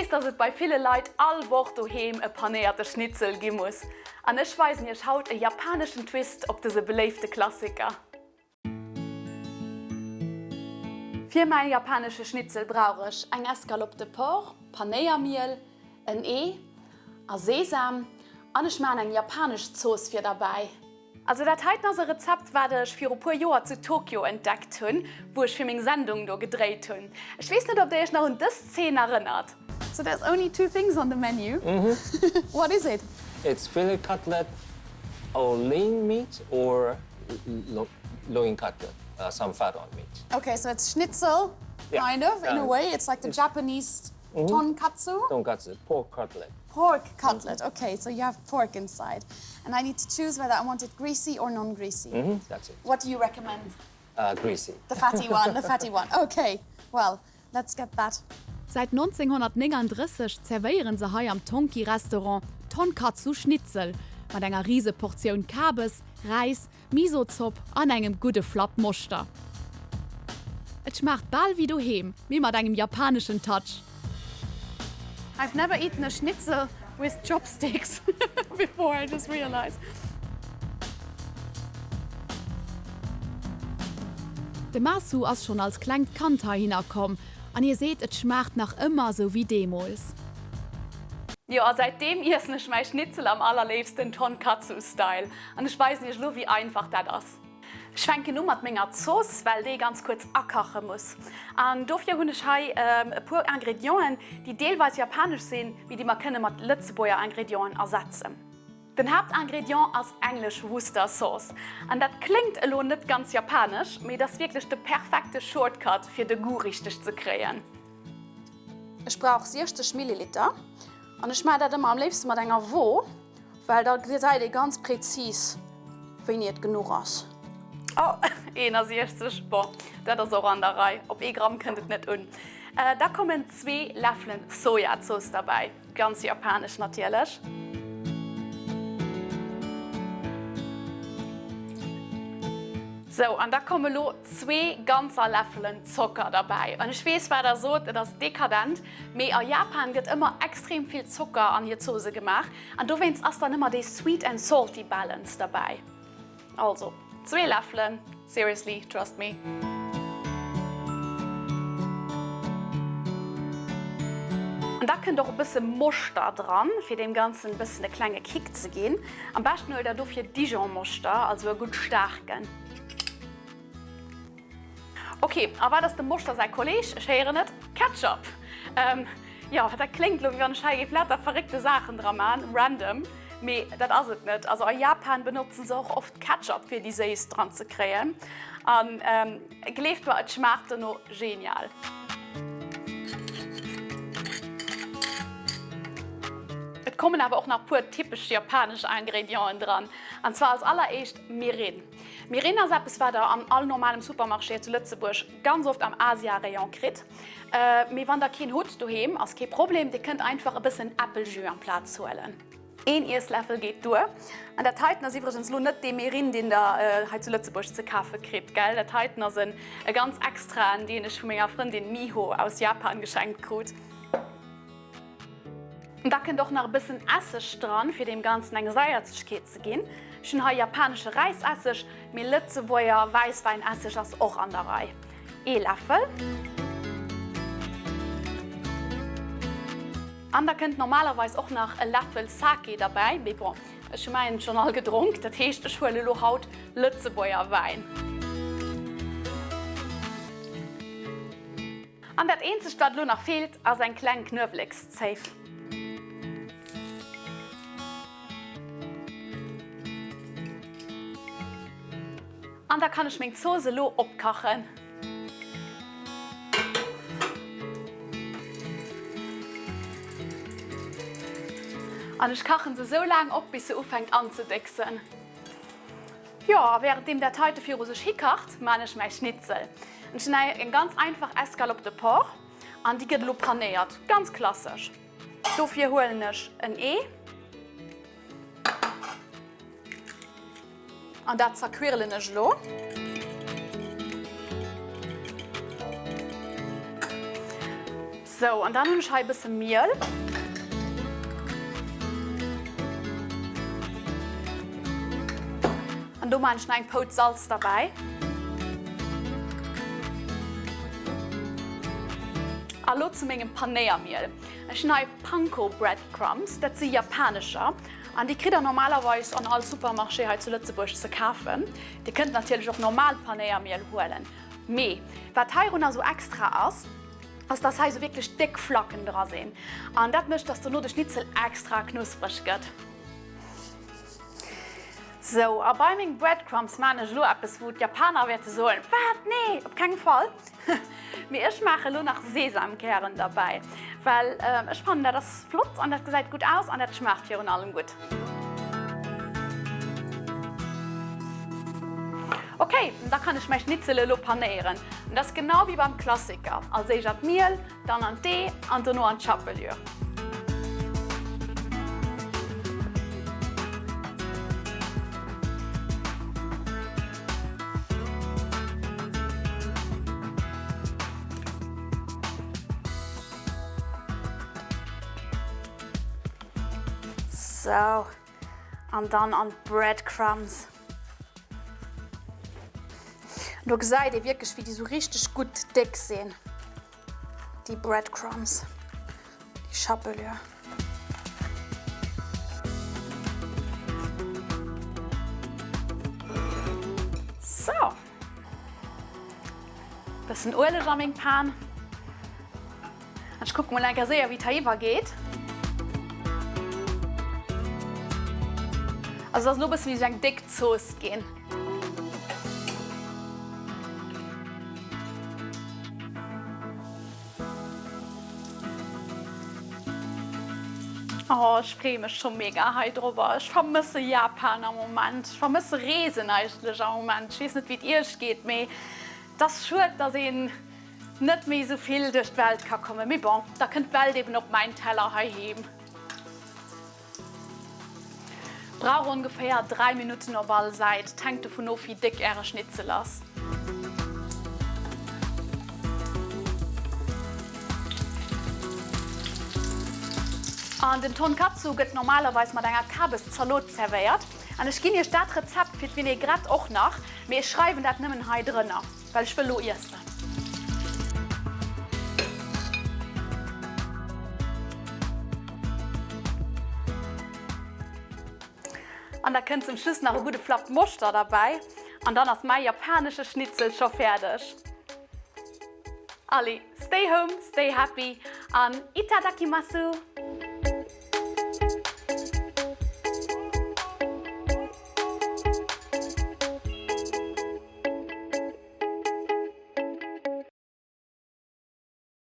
weess, dass et bei ville Leit all Woch doheem e panéierte Schnitzel gi muss. An ech weisen iech haut e japaneschen Twist op dëse beléifte Klassiker. Fir mäi japanesche Schnitzel brauch ech eng Escalope de Porc, Panéiermiel, en Ee a Sesam an ech maan eng japanesch Zooss fir derbäi. Also dat heiten ass e Rezept wat ech viru puer Joer zu Tokio entdeckt hunn, wou ech fir meng Sendung do gedréit hunn. Ech weess net ob der iech nach un dës Zeen erënnert. So there's only two things on the menu. What is it? It's fillet cutlet or lean meat or loin cutlet, some fat on meat. Okay, so it's schnitzel kind of in a way. It's like the Japanese tonkatsu. Tonkatsu, pork cutlet. Pork cutlet, okay, so you have pork inside. And I need to choose whether I want it greasy or non-greasy. That's it. What do you recommend? Greasy. The fatty one, the fatty one. Okay, well, let's get that. Säit 1939 zerwéieren se hei am Tonki Restaurant Tonkatsu Schnitzel mat enger Riseportioun Kabes, Räis, Misozopp an engem gudde Flapp Moschter. Et schmaacht bal wéi doheem, mee mat engem japaneschen Touch. I've never eaten a schnitzel with chopsticks before, I just realized. De Masu ass schonn als klengt Kand heihinner komm an hie seet, et schmaacht nach ëmmer sou wéi deemools. Jo, a säitdeem iessen ech mäi Schnitzel am allerléifsten Tonkatsu-Style. An ech weisen iech elo wéi einfach dat ass. Ech fänken u mat menger Zooss, well déi ganz kuerz akache muss. An dofir hunn ech hei e puer Ingredienten, déi deelweis japanesch sinn, mee déi mer kënne mat Lëtzebuerger Ingredienten ersetzen. Den Haaptingredient ass englesch Worcester Sauce. An dat kléngt elo net ganz japanesch, mee et ass wierklech de perfekte Shortcut fir de Goût richteg ze kréien. Ech brauch 60 Milliliter an ech maachen dat ëmmer am léifste mat enger Wo. Well da gesäit ee ganz präzis, wéini et genuch ass. Oh, 61, bon, dat ass och an der Rei. Op ee Gramm kënnt et net un. Da kommen zwee Läffelen Sojazooss derbäi, ganz japanesch natierlech. Sou, an da komme lo zwee ganzer Läffelen Zocker derbäi. An ech weess, wat der sot, et ass dekadent, mee a Japan gëtt ëmmer extrem vill Zocker an hir Zose gemaach. An dowéinst ass dann ëmmer dee sweet and salty balance derbäi. Also, zwee Läffelen, seriously, trust me. An da kënnt och e bësse Moschter dran, fir deem Ganzen e bëssen e klenge Kick ze ginn. Am beschten huelt der dofir Dijon-Moschter, also e gutt staarken. Ok, a wat ass dem Moschter säi Kolleg? Ech héieren et, Ketchup! Jo, dat kléngt elo wéi wann ech hei géif lauter verréckte Saachen dra man, random, mee dat ass et net. Also a Japan benotzen se och oft Ketchup fir déi Séisst dran ze kréien an gleeft mer, et schmaacht dono genial. Et kommen awer och nach puer typesch japanesch Ingredienten dran, an zwar als alleréischt Mirin. Mirin ass eppes wat der an all normalem Supermarché zu Lëtzebuerg ganz oft am Asia-Rayon kritt. Mee wann der keen hutt doheem, ass kee Problem, dir kënnt einfach e bëssen Äppeljus amplaz huelen. Een Iessläffel geet duer. An dat heiten ass iwwregens lo net dee Mirin deen der hei zu Lëtzebuerg ze kafe kritt, gell? Dat heiten ass en e ganz extraen, deen ech vu menger Frëndin Miho aus Japan geschenkt krut. Da kënnt och nach e bëssen Esseg dran, fir deem Ganzen eng Saierzegkeet ze ginn. Ech hunn hei japanesche Räisesseg, mee Lëtzebuerger Wäisswäinesseg ass och an der Rei. Ee Läffel. An da kënnt normalerweis och nach e Läffel Sake derbäi, mee bon, ech hu mäin schonn all gedronk, dat heescht ech huele lo haut Lëtzebuerger Wäin. An dat eenzegt wat elo nach feelt ass eng kleng Knuewelekszéif. An da kann ech meng Zooss elo opkachen. An ech kachen se sou laang op bis se ufänkt anzedécksen. Jo, a währenddeem dat heite viru sech hikacht, maan ech mäi Schnitzel. Ech hun hei eng ganz einfach Escalope de Porc an déi gëtt elo panéiert, ganz klassesch. Dofir huelen ech en Ee an dat zerquirlen ech elo. Sou, an dann hunn ech hei e bësse Miel. An do maan ech nach eng Pouz Salz derbäi. A lo zu mengem Panéiermiel. Ech hunn hei Panko Breadcrumbs, dat si japanescher an déi kritt der normalerweis an all Supermarché hei zu Lëtzebuerg ze kafen. Dir kënnt natierlech och normaalt Panéiermiel huelen, mee wat heirunner sou extra ass, ass dass hei sou wierklech déck Flacken dra sinn an dat mécht, dass dono de Schnitzel extra knuspreg gëtt. Sou, a bei meng Breadcrumbs maan ech elo eppes wou d'Japaner wäerte soen, Wat? Nee, op keng Fall! Mee ech maache elo nach Sesamkären derbäi, well ech fannen dat ass flott an dat gesäit gutt aus an dat schmaacht virun allem gutt. Ok, da kann ech mäi Schnitzel elo panéieren. An dat ass genau wéi beim Klassiker, als éischt an d'Miel, Dann an d'Ee an dono an d'Chapelure. Sou, an dann an d'Breadcrumbs. Do gesäit ee wierklech wéi déi sou richteg gutt déck sinn, déi Breadcrumbs, déi Chapelure. Sou, bëssen Ueleg a meng Pan. An ech kucke mol eng Kéier séier wéi et hei iwwer geet. Also et ass elo e bësse wéi esou eng déck Zooss ginn. Oh ech freeë mech scho mega hei drobber. Ech vermësse Japan am Moment. Ech vermësse Reesen eigentlech am Moment. Ech weess net wéi et iech geet, mee et ass schued dass een net méi esou vill duerch d'Welt ka kommen. Mee bon, da kënnt d'Welt eben op mäin Teller heiheem. Brauch ongeféier 3 Minutten op all Säit, et hänkt dovun of wéi déck äre Schnitzel ass. An den Tonkatsu gëtt normalerweis mat enger Kabeszalot zerwéiert. An ech ginn iech dat Rezept fir d'Vinaigrette och nach, mee ech schreiwen dat nëmmen hei drënner. Well ech wëll lo iessen. An da kënnt zum Schluss nach e gudde Flapp Moschter derbäi an dann ass mäi japanesche Schnitzel scho fäerdeg. Allez, stay home, stay happy an itadakimasu!